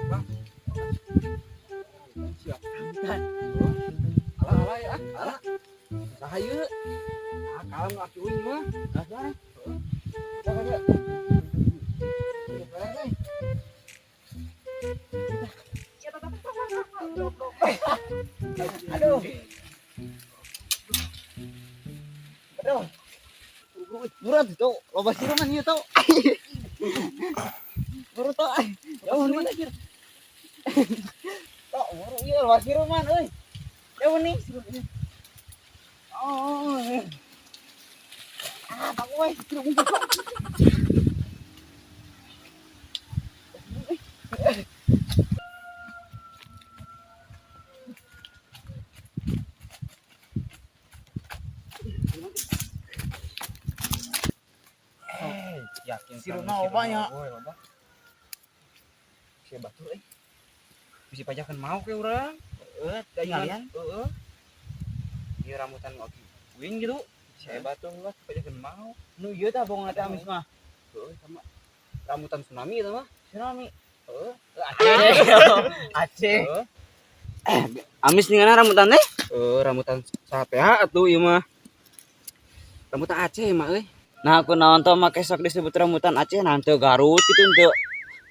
Bang. Siap. Alah alah ya, alah. Saha ieu? Ah, kalem aki uing mah. Ah, saha? Heeh. Saha Aduh. Aduh. Murad tuh, loba siruman ieu tuh. Murad tuh. Jauh nih. Tok, murad ieu loba siruman euy. Jauh nih. Oh. Ah, pak we. Yakin Sirupna loba nya. Loba. Si batur euy. Bisi pajakan mau ke urang. Heeh, tingalian. Heeh. Ieu rambutan oke. Uing gitu. Si batur lah pajakan mau. Nu ieu tah bongan teh amis mah. Heeh, sama rambutan tsunami eta mah. Tsunami. Heeh. Aceh. Aceh. Heeh. Amis ningana rambutan teh? Heeh, rambutan saha atuh ieu mah. Rambutan Aceh mah euy. Nah, aku naon teh make sok disebut rambutan Aceh nah teu Garut kitu teu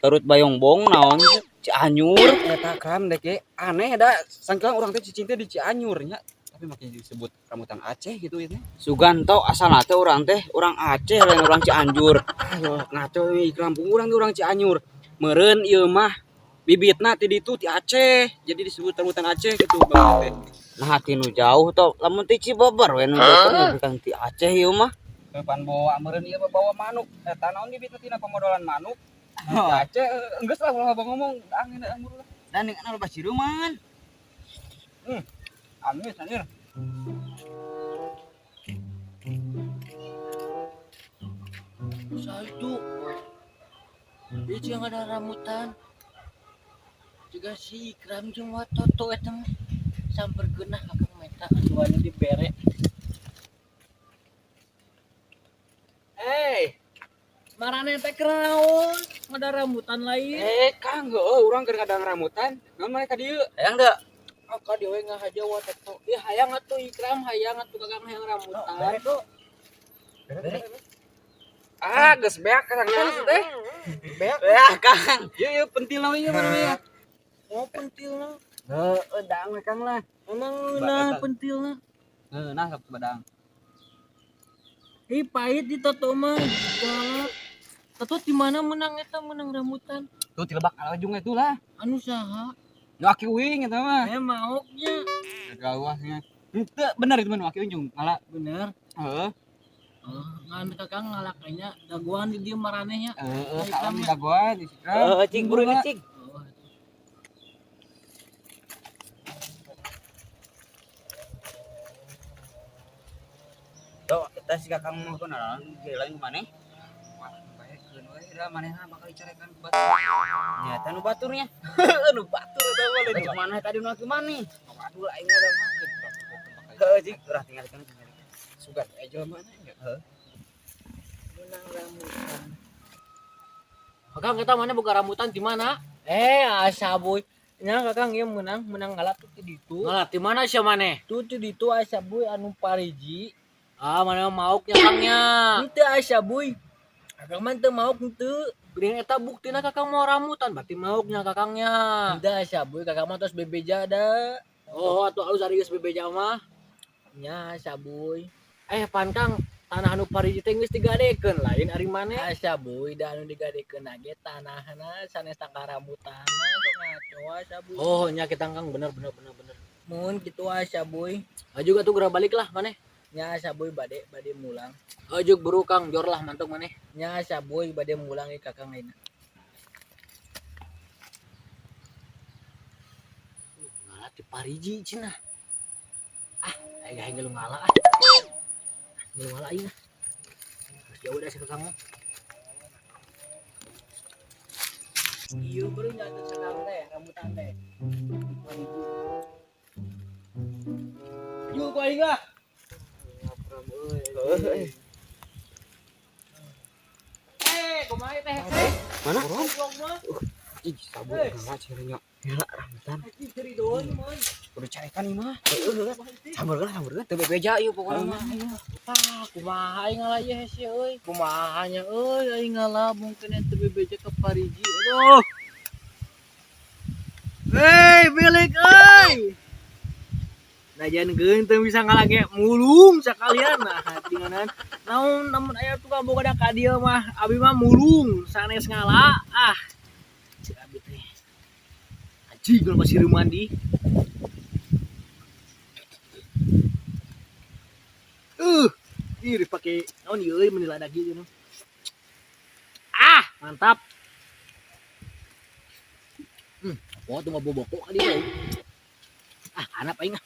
Garut Bayongbong naon Cianjur. Eta kram dek ge aneh da sangkang urang teh cicing teh di Cianjur nya. Tapi make disebut rambutan Aceh gitu ieu teh. Sugan tau asalna teh urang teh urang Aceh lain urang Cianjur. Ayo ngaco euy kampung urang teh urang Cianjur. Meureun ieu mah bibitna ti ditu ti Aceh. Jadi disebut rambutan Aceh gitu bang teh. Nah, ti nu jauh to lamun ti Cibeber we nu jauh teh bukan ti Aceh ieu mah. Pan bawa meureun ieu mah bawa manuk. Eta naon bibitna tina pamodolan manuk. Nah, ti Aceh enggeus lah ulah ngomong angin angin lah. Dan ningana loba siruman. Amis anjir. Saltu. Itu yang ada rambutan. Juga si Ikram jeung Watoto eta mah samper geunah kakang meta anu dibere. Eh, Marane teh kenaon? Ada rambutan lain. Kang, heueuh urang keur ngadang rambutan. Naon maneh ka dieu? Hayang teu? Oh, ka dieu we ngahaja Watoto. Ih hayang atuh Ikram, hayang atuh kakang hayang rambutan. Bere tuh. Bere. Ah, geus beak Kang teh. Beak. Ya, Kang. Ieu ieu pentil we ieu mana ya. Oh, pentilna. Heueuh, dang we Kang lah. Emang ngeunah pentilna. Ngeunah sok badang. Ih pahit di Toto mah. Galak. Toto di mana menang eta menang rambutan? Tuh ti lebak alajung itu lah. Anu saha? Nu aki uing eta mah. Eh maoknya. Gawahnya. Henteu bener itu mah nu aki uing jeung ngala. Bener. Heeh. Oh, ngan kakang ngalakanya dagoan di dieu maranehnya. Heeh, salam di dagoan di Sikram. Heeh, cing buru ini cing. Oh, Tuh, kita si kakang mau kenalan lain maneh. Wah, baekeun we da manehna bakal dicarekan ku batur. Nyata nu baturnya. Nu batur eta mah lain. Cek mana tadi nu aki maneh? Waduh aing mah da mah. Heeh, cing, urang tinggalkeun. Sugan we jelema na nya. Heeh. Menang rambutan. Kakang kita mana boga rambutan di mana? Eh, asa boy. Nya kakang ieu menang, menang ngalat tuh di ditu. Ngalat di mana sia maneh? Tuh di ditu asa boy anu pariji. Ah, mana mauk nya Kang nya. Henteu asa boy. Kakang mah teu mauk henteu. Geuning eta buktina kakang mau rambutan berarti mauknya kakangnya. Henteu asa boy, kakang mah tos bebeja da. Oh, atuh alus ari geus bebeja mah. Nya asa boy. Eh, pan Kang, tanah anu pariji teh geus digadekeun lain ari maneh. Asa boy, da anu digadekeun ge tanahna sanes tangkal rambutanna sok ngaco asa boy. Oh, nya kita Kang bener bener bener bener. Mun kitu asa boy. Aju atuh geura balik lah maneh. Nya asa boy bade bade mulang. Aju buru Kang jor lah mantuk maneh. Nya asa boy bade mulang ieu kakang ayeuna. Ngalah di pariji cenah. Ah, aing hayang geuleuh ngalah ah. Geuleuh ngalah aing ah. Geus jauh da si kakang mah. Ieu baru nyata sakang teh, rambutan teh. Yuk ku aing ah. Heeh. Kumaha teh hese? Mana? Goblok mah. Ih, sabu mah cirinya. Gila rambutan. Anjing ceri doang mah. Kudu carekan ieu mah. Heeh. Sambeurkeun. Teu bebeja ieu pokona mah. Ah, kumaha aing ngala ieu hese euy. Kumaha nya euy aing ngala mungkin teu bebeja ke Pariji. Aduh. Hei, milik euy. Najan geunteng bisa ngalah ge mulung sakalian nah tinggalan. Naon namun aya tukang boga da ka dieu mah abi mah mulung sanes ngala ah. Cik abi teh. Anjing kalau masih mandi. Ih dipake naon ieu euy meuni lada kieu. Ah, mantap. Oh tuh mah boboko ka dieu. Ah, hanap aing ah.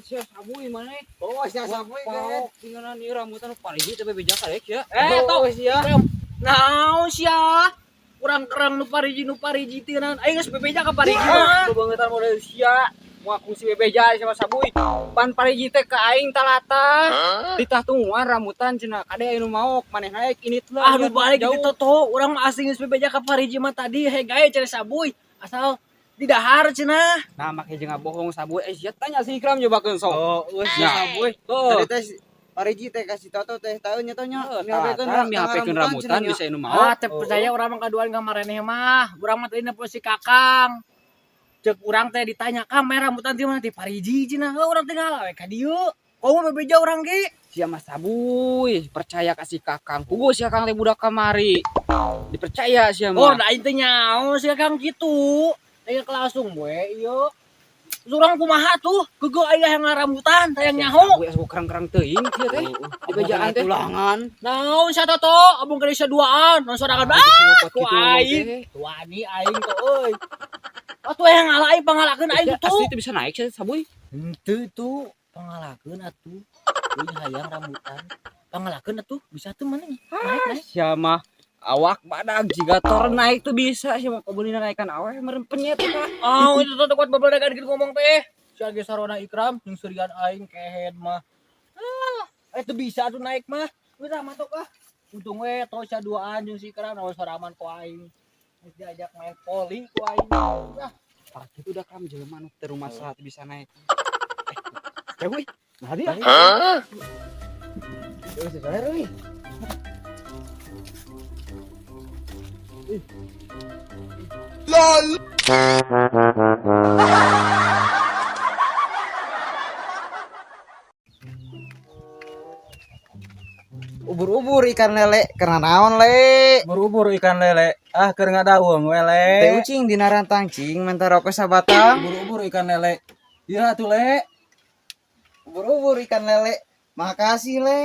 Sia sabuy maneh. Oh, sia sabuy kan. Tinggalan ieu rambutan pariji teh bebeja karek sia. Tok sia. Naon sia? Kurang kerang nu pariji teh naon? Aing geus bebeja ka pariji mah. Kebangetan model sia. Moal kungsi bebeja sama sabuy. Pan pariji teh ka aing talata. Ditah tungguan rambutan cenah kade anu maok maneh naik ini teh. Ah, nu balik gitu toto. Urang mah asli geus bebeja ka pariji mah tadi heg ae cari sabuy. Asal di dahar cenah. Nah, make jeung bohong sabuy. Sia tanya si Ikram nyobakeun sok. Oh, euy sia sabuy. Tadi teh Pariji teh kasih toto teh tahu nya teh nya. Mihapekeun rambutan bisa anu maok. Ah, teh percaya urang mah kaduan ka mareneh mah. Urang mah tadi nempo si Kakang. Cek urang teh ditanya, "Kang, merah rambutan di mana?" Di Pariji cenah. Heuh urang teh ngalah we ka dieu. Komo bebeja urang ge. Sia mah sabuy, percaya ka si Kakang. Puguh si Kakang teh budak kamari. Dipercaya sia mah. Oh, da aing teh nyaho si Kakang kitu. Aing langsung we ieu. Urang kumaha tuh? Geugeuh aing hayang rambutan, hayang nyaho. Sabuy asup kerang-kerang teuing kieu teh. Dibejaan teh. Tulangan. Naon sia toto? Abung keur sia duaan, naon sorangan. Ah, ku aing. Tuani aing tuh euy. Atuh hayang ngalah aing pangalakeun aing tuh. Asli teh bisa naik sia sabuy. Henteu tuh pangalakeun atuh. Euy hayang rambutan. Pangalakeun atuh bisa tuh mana nih? Naik naik. Sia mah awak badag jiga tor naik tuh bisa sia mah kabulina naikan aweh meureun penyet eta. Oh, itu tuh kuat babeledagan gitu ngomong teh. Sia ge sarona Ikram jeung seurian aing kehed mah. Ah, itu bisa tuh naik mah. Udah masuk ah. Untung we tos sia duaan jeung si Ikram naon soraman ku aing. Geus diajak main poli ku aing. Udah, parah kitu udah kam jelema nu teu rumah saat bisa naik. Teh euy. Nah dia. Geus sae euy. LOL. Ubur-ubur ikan lele karena naon le? Ubur-ubur ikan lele. Ah keur ngadaweung we le. Teh ucing dina rantang cing menta rokok sabatang. Ubur-ubur ikan lele. Ieu atuh le. Ubur-ubur ikan lele. Makasih le.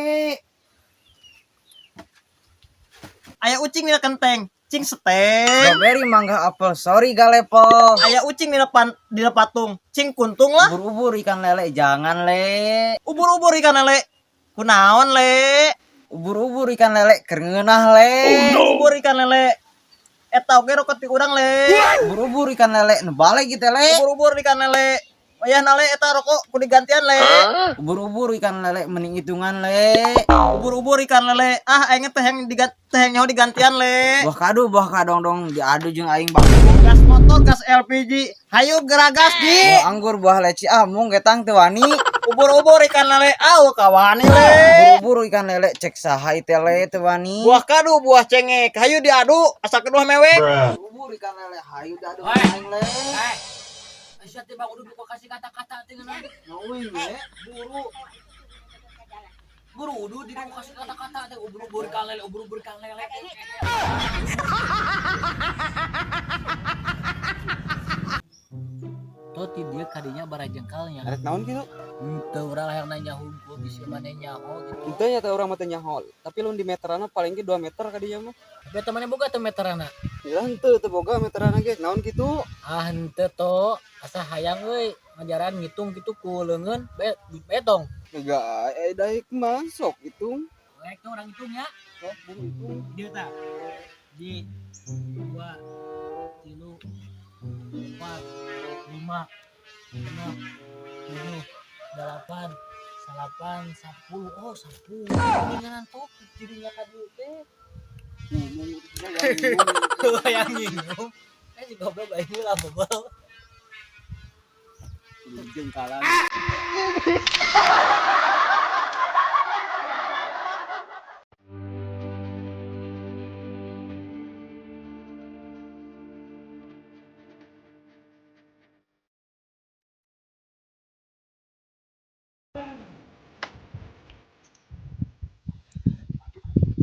Aya ucing dina kenteng, cing seteng. Strawberry mangga apel, sorry galepel. Aya ucing dina dina patung, cing kuntung lah. Ubur-ubur ikan lele, jangan le. Ubur-ubur ikan lele, kunaon le. Ubur-ubur ikan lele, keur ngeunah le. Oh, no. Ubur ikan lele, eta oge rokok ti urang le. Ubur-ubur ikan lele, nu balik kitu le. Ubur-ubur ikan lele, wayahna le eta rokok kudu digantian le. Ubur-ubur ikan lele, mending hitungan le. Ubur-ubur ikan lele, ah aing teh yang teh yang nyaho digantian le. Buah kadu, buah kadongdong diadu jeung aing bang. Gas motor, gas LPG, hayu geragas ji. Buah anggur, buah leci, ah mung getang teu wani. Ubur-ubur ikan lele, ah kawani le. Ubur-ubur ikan lele, cek saha ieu le teu wani. Buah kadu, buah cengek, hayu diadu, asa kedua mewek. Ubur ikan lele, hayu diadu aing le. Sia teh bang udah kasih kata-kata teh ngeunah. Nauy we. Buru. Buru udah di kasih kata-kata teh ubur-ubur ikan lele, ubur-ubur ikan lele. Tuh ti dia kadinya barajengkalnya. Arek naon kitu? Henteu urang hayang nanya hungkul bisi maneh nyaho gitu. Henteu nya teh urang mah teu nyaho, tapi lun di meterana paling ge 2 meter kadinya mah. Tapi eta maneh boga teu meterana? Ya henteu teu boga meterana ge, naon kitu? Ah henteu to, asa hayang euy ngajaran ngitung kitu ku leungeun betong. Enggak, daek mah sok hitung. Daek tuh orang hitung ya. Sok buru hitung. Dia tah. Ji, 2, 3, 4, 5, 6, 7, 8, 8 10. Oh, 10. Kuningan tuh jadinya ka dieu teh. Hayang nginum. Eh si goblok aing lah bebel. Jeung kalah.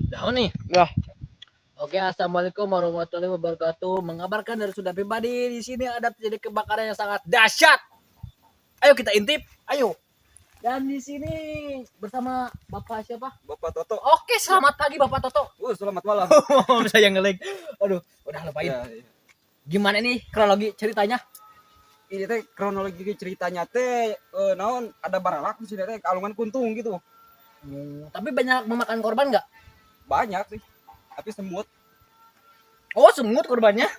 Daun nih. Ya. Oke, assalamualaikum warahmatullahi wabarakatuh. Mengabarkan dari Sunda Pribadi, di sini ada terjadi kebakaran yang sangat dahsyat. Ayo kita intip, ayo. Dan di sini bersama Bapak siapa? Bapak Toto. Oke, selamat pagi Bapak Toto. Selamat malam. Saya ngelag. Aduh, udah lupain. Ya, ya. Gimana nih kronologi ceritanya? Ini teh kronologi ceritanya teh naon ada baralak di sini teh kalungan kuntung gitu. Tapi banyak memakan korban nggak? Banyak sih. Tapi semut. Oh, semut korbannya?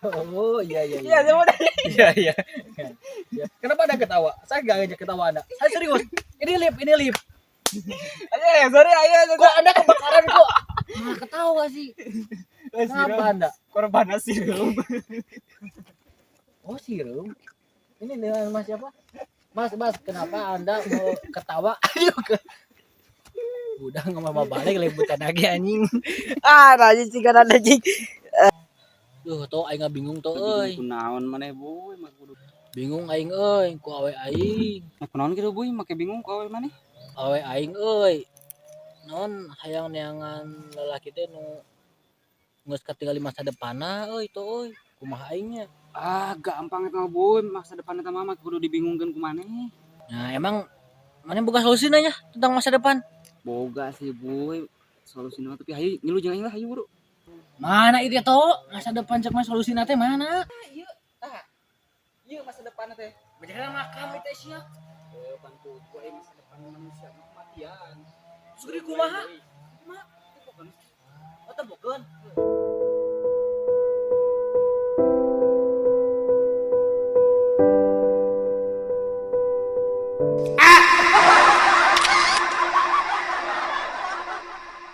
Oh, iya iya. Iya, semut. Iya iya. Ya. Kenapa Anda ketawa? Saya nggak ngajak ketawa Anda. Saya serius. Ini lip, ini lip. Ayo, ya, sorry, ayo. Kok Anda kebakaran kok? Malah ketawa sih. Kenapa Anda? Korbannya sirum. Oh, sirum. Ini dengan Mas siapa? Mas, Mas, kenapa Anda mau ketawa? Ayo ke. Udah nggak mau balik liputan lagi anjing. Ah, najis sih kan anjing. Duh, tuh aing bingung tuh euy. Kunaon maneh boy, mah kudu. Bingung aing euy, ku awe aing. Nah, kunaon kitu boy, make bingung ku awe maneh. Awe aing euy. Non hayang neangan lalaki teh nu geus katinggali masa depanna euy tuh euy. Kumaha aingnya? Ah, gampang eta mah boy, masa depan eta mah kudu dibingungkeun ku maneh. Nah, emang maneh boga solusina nya tentang masa depan? Boga sih boy, solusina mah tapi hayu ngilu jeung aing lah hayu buru. Mana itu toh? Masa depan cek mah solusina teh mana? Ieu tah. Ieu masa depan teh. Bejana makam itu sia. Bantu ku aing masa depan manusia mah kematian. Terus kumaha? Kumaha? Oh, teh bokeun.